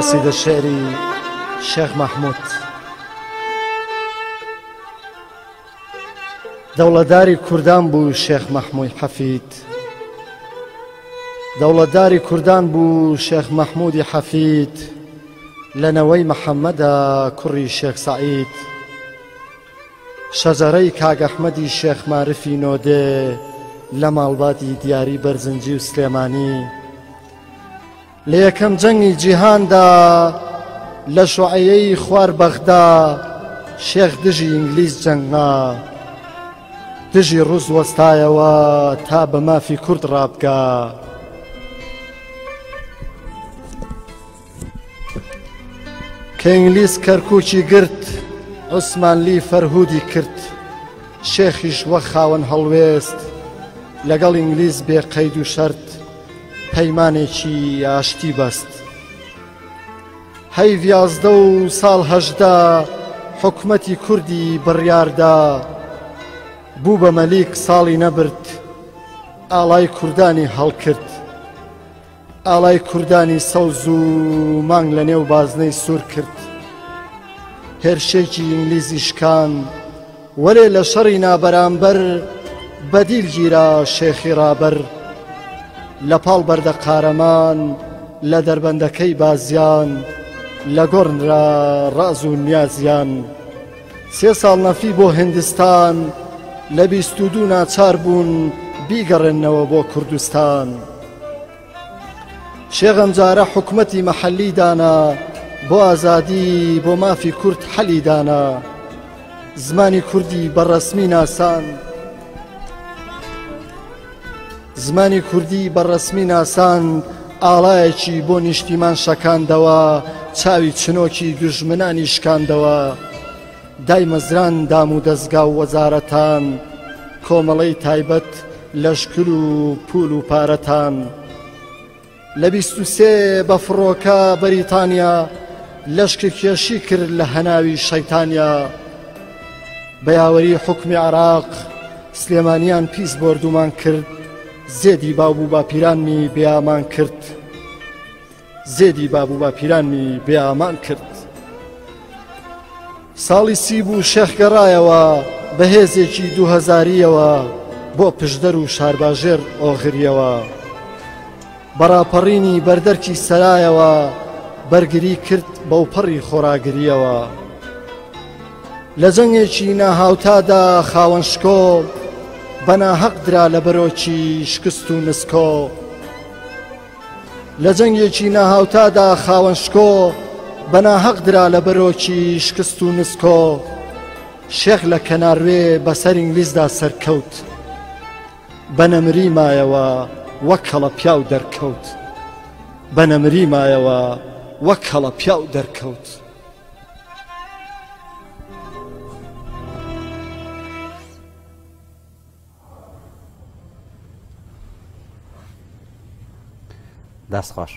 قەسیدە شعری شێخ مەحمود. دەوڵەتداری کوردان بوو شێخ مەحموی حەفید. دەوڵەتداری کوردان بوو شێخ مەحمودی حەفید لە نەوەی محەممەدە کوڕی شێخ سەعید. شەجەرەی کاک ئەحمەدی شێخ مارفی نۆدێ لە ماڵباتی دیاری بەرزنجی و سلێمانی. لە یەکەم جەنگی جیهاندا لە شوعەیەی خوار بەغدا شێخ دژی ئینگلیز جەنگا دژی ڕوس وەستایەوە تا بە مافی کورد ڕابگا. کە ئینگلیز کەرکوکی گرت عوسمانلی فەرهودی کرد شێخیش وەک خاوەن هەڵوێست لەگەڵ ئینگلیز بێ قەید و شەرت پەیمانێکی ئاشتی بەست. هەیڤ 11 و ساڵ 18 حکومەتی کوردی بڕیاردا بوو بە مەلیک ساڵی نەبرد ئاڵای کوردانی هەڵکرد. ئاڵای کوردانی سەوز و مانگ لە نێو بازنەی سوور کرد. هێرشێکی ئینگلیزی شکان، وەلێ لە شەڕی نابەرامبەر بەدیل گیرا شێخی ڕابەر. لە پاڵ بەردە قارەمان لە دەربەندەکەی بازیان لە گۆڕنرا ڕاز و نیازیان. سێ ساڵ نەفی بۆ هندستان لە 22 ناچار بوون بیگەڕێننەوە بۆ کوردستان. شێخ ئەمجارە حکومەتی مەحەلی دانا بۆ ئازادی بۆ مافی کورد حەلی دانا زمانی کوردی بە ڕەسمی ناسان زمانی کوردی بە ڕەسمی ناسان ئاڵایەکی بۆ نیشتیمان شەکاندەوە چاوی چنۆکی دوژمنانی شکاندەوە دایمەزران دام و دەزگا و وەزارەتان کۆمەڵەی تایبەت لەشکر و پول و پارەتان لە 23 بە فڕۆکە بەریتانیا لەشکرکێشی کرد لە هەناوی شەیتانیا بە یاوەری حوکمی عراق سلێمانیان پیس بۆردومان کرد زێدی باو و باپیرانمی بێئامان کرد زێدی باب و باپیرانمی بێئامان کرد ساڵی سی بوو شێخ گەڕایەوە بە هێزێکی دوو هەزارییەوە بۆ پشدەر و شارباژێر ئۆغریەوە بە ڕاپەڕینی بەردەرکی سەرایەوە بەرگری کرد بەوپەڕی خۆراگرییەوە. لە جەنگێکی ناهاوتادا خاوەن شکۆ بە ناهەق درا لە بەرۆکی شکست و نسکۆ. لە جەنگێکی ناهاوتادا خاوەن شکۆ بە ناهەق درا لە بەرۆکی شکست و نسکۆ. شێخ لە کەناروێ بەسەر ئینگلیزدا سەرکەوت. بە نەمری مایەوە وەک کەڵە پیاو دەرکەوت. بە نەمری مایەوە وەک کەڵە پیاو دەرکەوت. دەست خۆش.